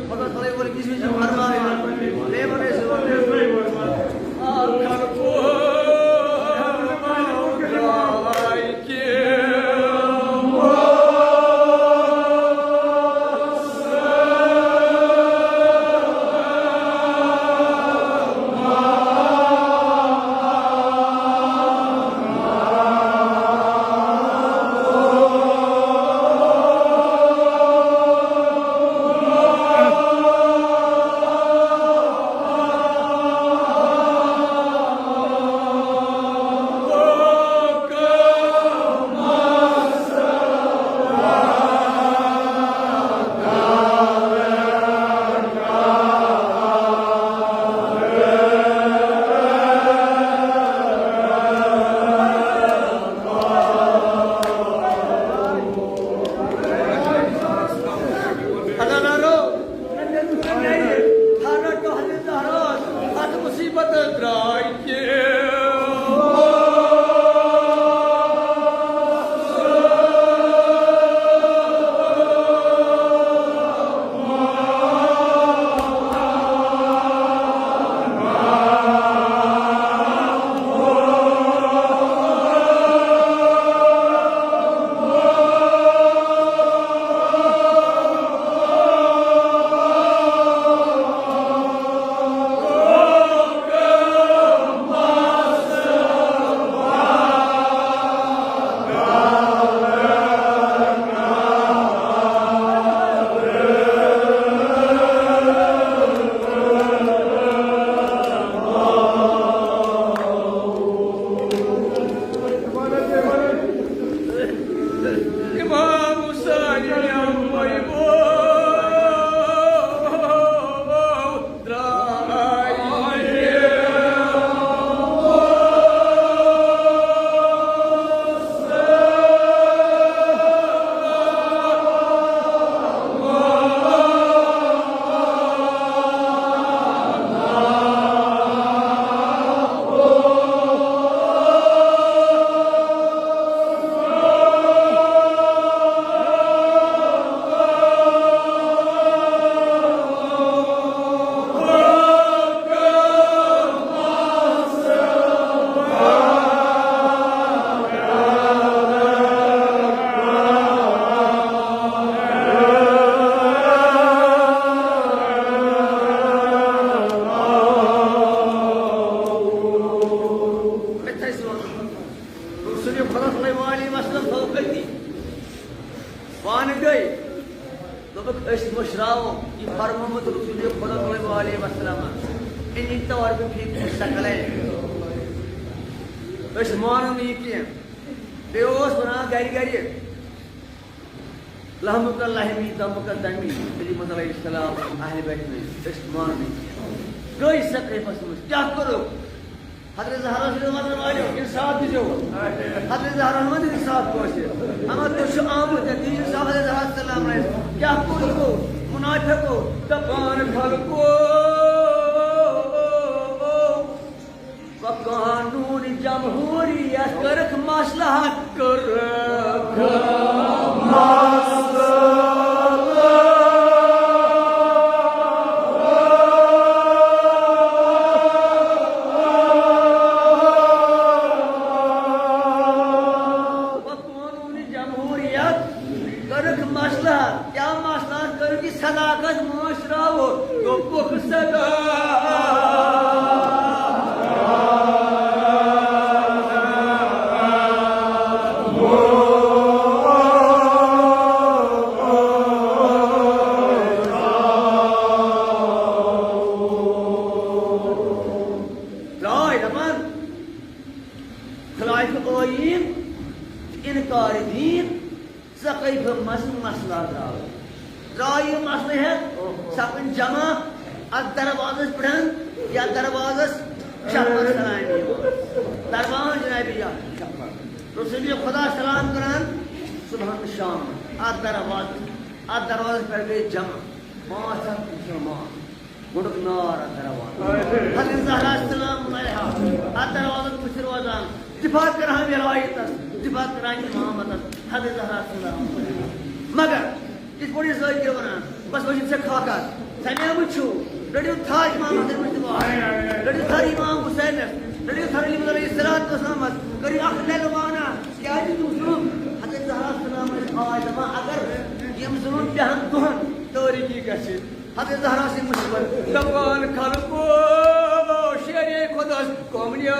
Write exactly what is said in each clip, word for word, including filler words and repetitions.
خۄدا تعالیٰ ووٚن، یہِ چھُ فرماوان، بیٚیہِ وَنو أسۍ، امام حسین رسول خدا صلی اللہ علیہ وسلم فوق أتی۔ پانہٕ گٔے۔ دوٚپُکھ، أسۍ مٔشراوو یہِ فرمومُت رسول خدا صلی اللہ علیہ وسلم۔ أنی طور پہ پھر شکلے۔ أسۍ مانو نہٕ یہِ کینٛہہ۔ بیٚیہِ اوس وَنان گرِ گرِ، لحمک لحمی، دمک دمی، علی محمد علیہ السلام، اہل بیت میں، أسۍ مانو نہٕ یہِ کینٛہہ۔ گٔے سقیفس منٛز، کیٛاہ کوٚرُکھ؟ حضرت زہرا چھِ دَپان، "والیو، انصاف دیٖزیو۔ حضرت زہرا ہن ووٚن، انصاف کٲنٛسہِ؟ اما تُہۍ چھِو آمٕتۍ، تُہۍ دِیِو انصاف حضرت زہرا السلام علیہ۔ کیٛاہ کوٚر یِمو منافقو؟" دَپان، خلقو، و قانون جمہوریت کٔرٕکھ مصلحت کٔرٕکھ۔ قانون جمہوریت کٔرٕکھ مصلحت۔ کیٛاہ مصلحت کٔرٕکھ؟ یہِ صداقت مٲنٛچھ ترٛاوو، دوٚپُکھ صداقت۔ درٛاے دَپان، خلاف ٲییٖن تہٕ اِنکار دیٖن، ژےٚ کٔہۍ پھٔر مَس-، مسلہٕ درٛاو؟ درٛاو یہِ مسلہٕ ہٮ۪تھ، سَپٕدۍ جمع اَتھ دروازَس پٮ۪ٹھ، یَتھ دروازَس شفقت سلام یِوان۔ دروازٕ جنابی یَتھ۔ رسول خدا سلام کران، صبحن شام اَتھ دروازَس، اَتھ دروازَس پٮ۪ٹھ گٔے جمع پانٛژھ ہَتھ مُسلمان۔ گۄڈُک نار اَتھ دروازَس۔ حضرت زہرا سلام علیہا اَتھ دروازَس بٕتھِ روزان، دفاع کران ولایتَس، دفاع کران امامتَس۔ حضرت زہرا سلام علیہا۔ مگر یِتھ پٲٹھۍ یہِ ذٲکِر وَنان، بس وۄنۍ چھُنہٕ ژےٚ خاکہ۔ سمیمٕتۍ چھِو، رٔٹِو تھر امام حسن مُجتبیٰ، رٔٹِو تھر امام حسینس، رٔٹِو تھر علی محمد علیہ الصلوۃ والسلامس، کٔرِو اکھ لٮ۪لہٕ وانا، کیازِ تِم ظُلُم حضرت زہرا سلام ٲسۍ آے دپان، اگر یِم ظُلُم بیٚہن دۄہن، تٲریٖکی گژھِ۔ حضرت زہرا سٕنٛدۍ مُشکِل دپان خلقو، شیرے خۄداس کومنیو۔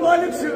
مالک چھُ۔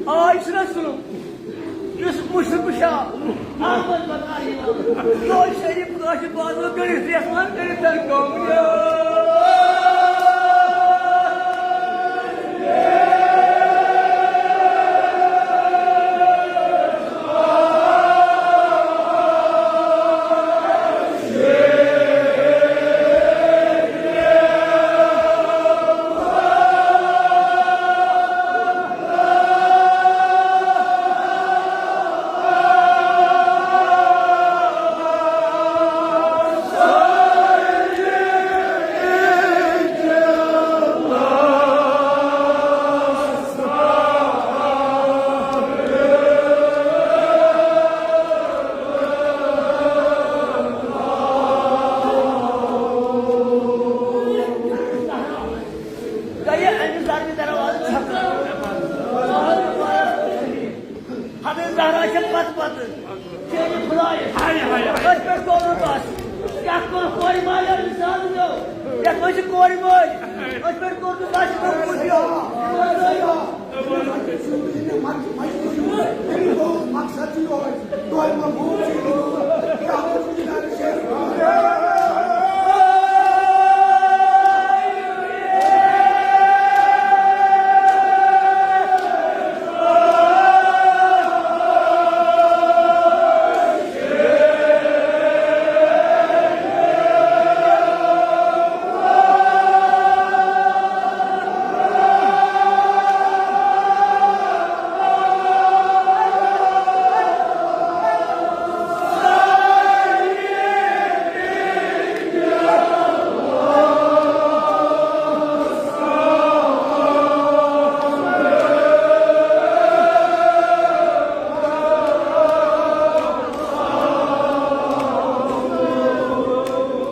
آے چھُنہ سُہ، یُس مُشرِک شاہ احمد بکاری اوس۔ سُہ اوس شریف کٲشِر بازو کٔرِتھ، یَتھ منٛز کٔرِتھ درکاو۔ گٔیہِ اَمہِ زرٕ دروازٕ چھَکان۔ حضرت زہرا چھِ پتہٕ پتہٕ۔ شیرِ خدایہِ۔ ہاے، ہاے، ہاے۔ أسۍ پٮ۪ٹھ کوٚر نہٕ بس۔ کیٛاہ کوٚر کورِ مالہِ مثال دیو؟ یَتھ منٛز چھِ کورِ مٲلۍ۔ أسۍ پٮ۪ٹھ کوٚر نہٕ بس، کوٚر کُس یو؟ مقصد چھُ یِہوٚے۔ تۄہہِ ما گوٚو ژےٚ یہِ دوٗر؟ کیٛاہ اوس یہِ؟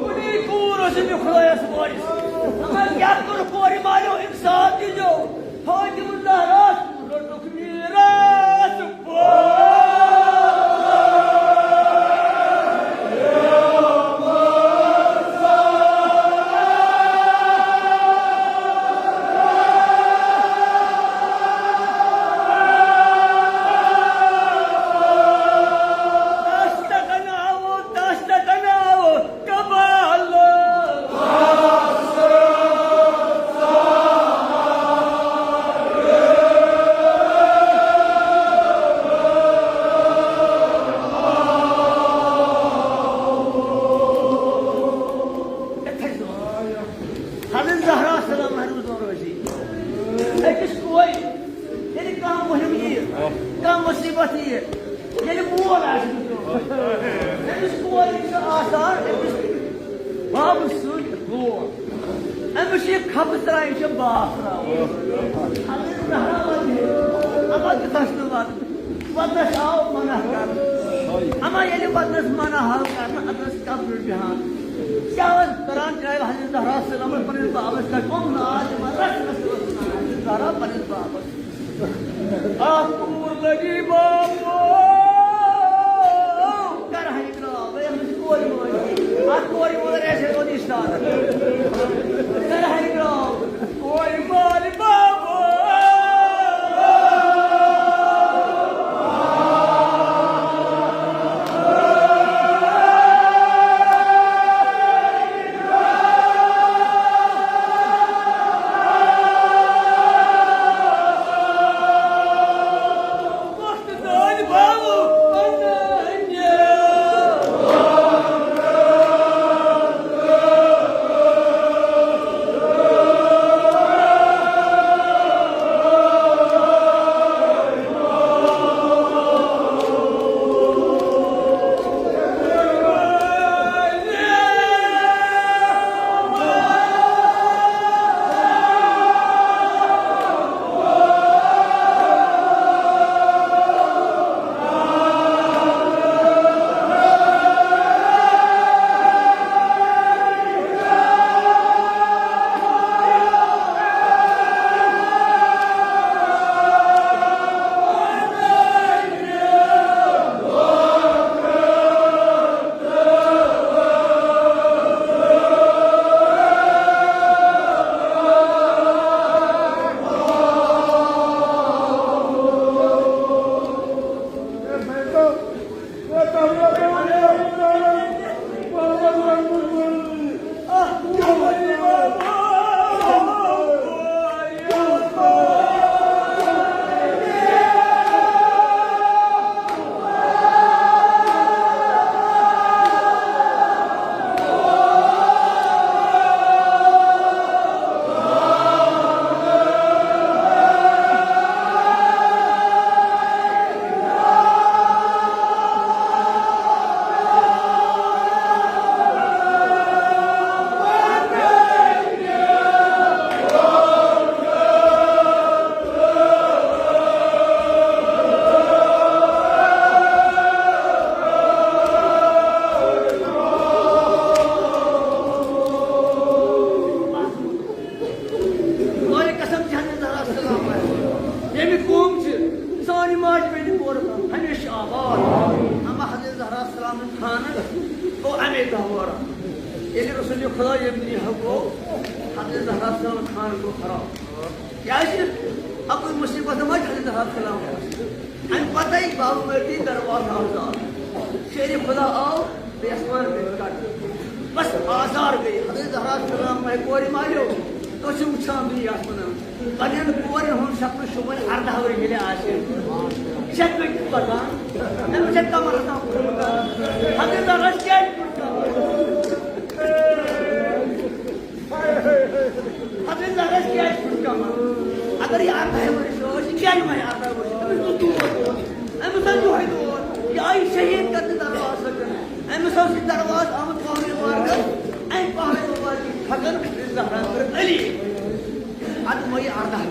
کُنی کوٗر ٲسٕم یہِ خۄدایَس وٲرِث۔ مگر کیٛاہ کوٚر کورِ مالیو اِنصاف دِیو؟ فاطمہ زہراہَس رٔٹُکھ میٖراث۔ حضرت زہرا سلام محروم روزی۔ أکِس کورِ ییٚلہِ کانٛہہ مُہِم یِیہِ، کانٛہہ مُصیٖبت یِیہِ، ییٚلہِ مول آسہِ نہٕ، أمِس کورِ چھُ آسان أمِس بابہٕ سۭتۍ لول۔ أمِس چھِ یہِ کھپہٕ ترٛاوٕنۍ، یہِ چھِ باپھ ترٛاوُن۔ اَما دیُتنَس نہٕ وَدُن۔ وَدنَس آو منع کرنہٕ۔ اَما ییٚلہِ وَدنَس منع آو کرنہٕ، اَدٕ ٲس قبرٕ بیٚہان۔ کیٛاہ ٲس کران؟ جناب حضرت زہرا سلام پننِس بابس پٮ۪ٹھ کۄم ناز دِوان، رژھ رژھ ٲس ونان حضرت زہرا پننِس بابس۔ اکھ کوٗر لٔگی بابو۔ کرہے درٛاو، ہے أمِس اَتھ کورِ ووٚن اَسہِ روزِ اِشتار۔ کَرٕ ہَرِ گرٛام۔ کورِ مالہِ بابا۔ قرآن قسم چھِ حضرت زہرا سلام پران۔ ییٚمہِ قوم چھِ سانہِ ماجہِ بیٚنہِ پورٕ ہمیشہِ آباد۔ اما حضرت زہرا سلام سُنٛد خانہٕ گوٚو اَمے دۄہ وٲران۔ ییٚلہِ رسول خدا ییٚمہِ دُنیا گوٚو، حضرت زہرا سلام خانہٕ گوٚو خراب۔ کیٛازِ؟ اَکُے مُصیبت ما چھِ حضرت زہرا سلام خانہٕ؟ اَمہِ پَتَے بابا مٲرۍ دروازٕ آزاد۔ شیرِ خدا آو، بیٚیہِ آسمان گٔے کَٹ۔ بس آزار گٔے۔ حضرت زہرا سلام مےٚ کورِ مالیو، تُہۍ چھِو وٕچھان دُنیاہَس منٛز پنٛنٮ۪ن کورٮ۪ن ہُنٛد شکلہٕ شوٗبان اَرداہ ؤری ییٚلہِ آسہِ۔ یہِ چھا کٔٹِتھ پَکان؟ أمِس چھا کَمرَس تام کھوٚمُت؟ حضرت زہرا کیٛازِ پھُٹ کَمر؟ حضرت زہرا کیٛازِ پھُٹ کَمر؟ اگر یہِ اَرداہ ؤرِش ٲس، یہِ کیٛازِ وَنہِ اَرداہ ؤرِش؟ أمِس اوس دود۔ أمِس اوس یِہوٚے دود۔ یہِ آیہِ شہیٖد کرنہٕ دروازٕ سۭتۍ۔ أمِس اوس یہِ دروازٕ آمُت پہلوِ مارگس۔ اَمہِ پہلوِ مارگہِ کھۄتہٕ زہرا کٔر علی۔ اَدٕ مۄیہِ اَرداہ۔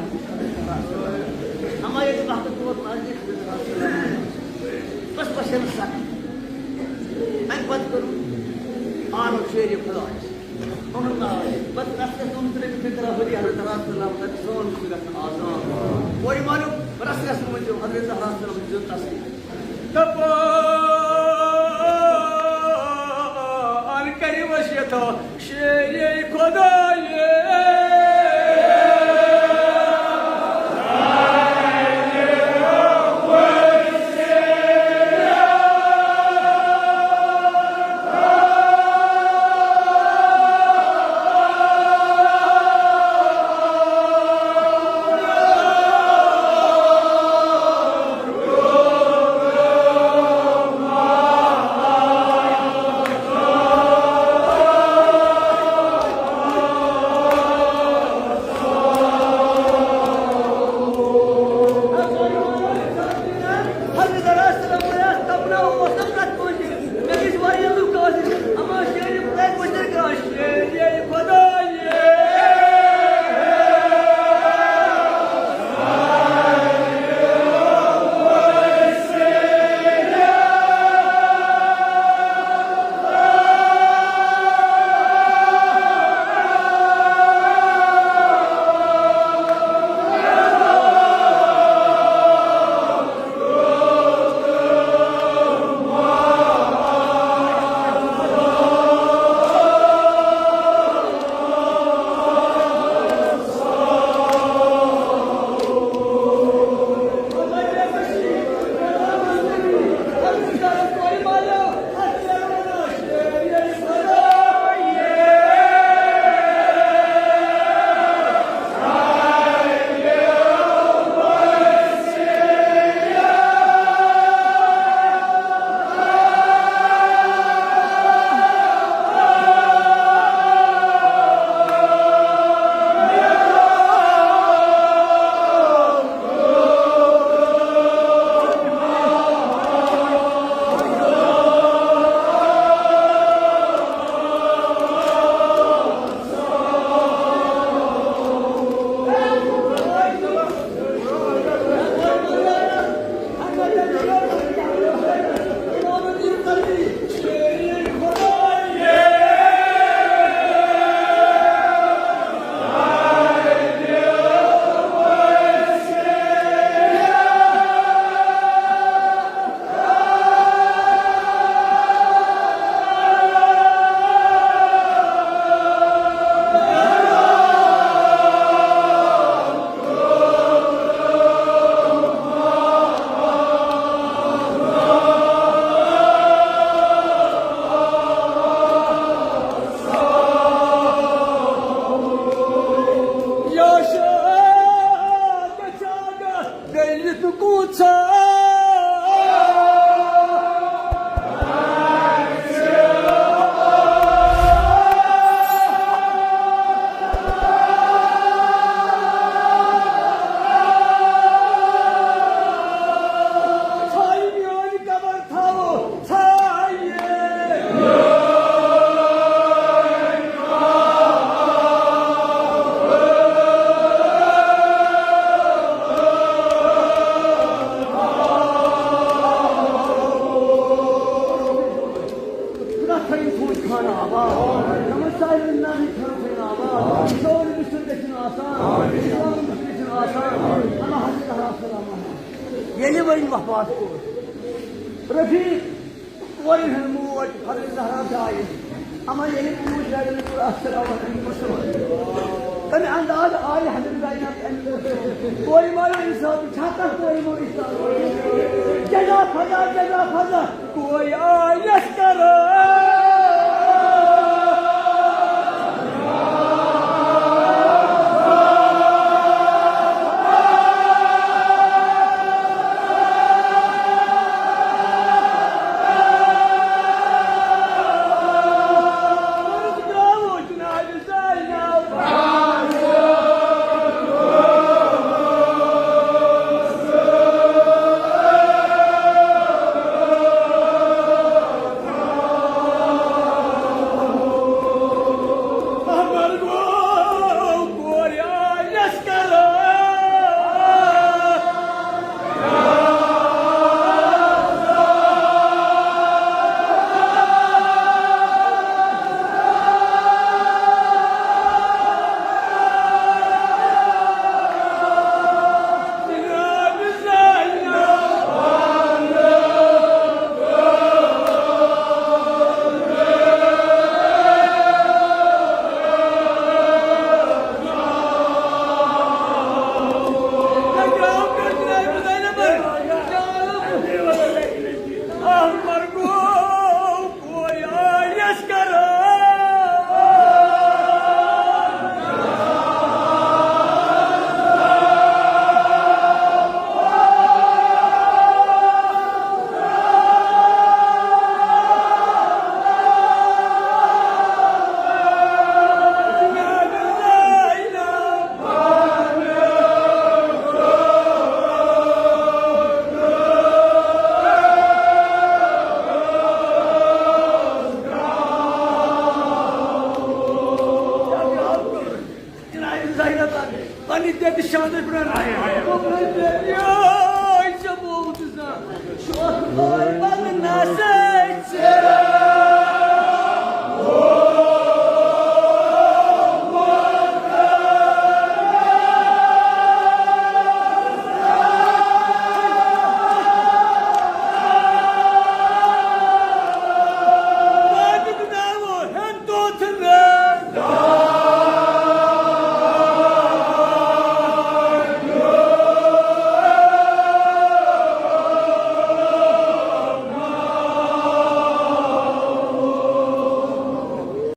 اَما ییٚلہِ وقت ووت نزدیٖک، بس بس ییٚلہِ سَتھ۔ اَمہِ پتہٕ کوٚر آرام شیرِ خدایَس۔ پَنُن ناو۔ پَتہٕ رَسَس منٛز ترٛٲوِتھ فِطرہ ؤری حضرت رسول اللہ تَتہِ سون چھُ گژھان آزاد۔ کورِ مالیو، رَسَس منٛز ؤنۍزیو حضرت زہرا سلام دیُن تَسلی۔ دَپان کَرِ وصیت شیرِ خدایے۔ آباد، یِمن سارنٕے ناوِ خٲطرٕ آباد، سٲنۍ مِصر گژھن آسان، اسلام مِصر گژھن آسان۔ اللہ حضرت السلام۔ ییٚلہِ وۄنۍ وفات کوٚر رفیق، کورِ ہٕنٛز موج حضرت زہرا تہِ آیہِ۔ اما ییٚلہِ موج ڈیڈن کوٚر السلام علیکم، تَمہِ انداز آیہِ حضرت زینب اَمہِ کورِ مارو انصاف، چھا کانٛہہ کورِ مارو انصاف؟ جزا فضا، جزا فضا۔ کوئی آیس کرو۔ پننہِ دٮ۪دِ شانٕچ برونٛہہ۔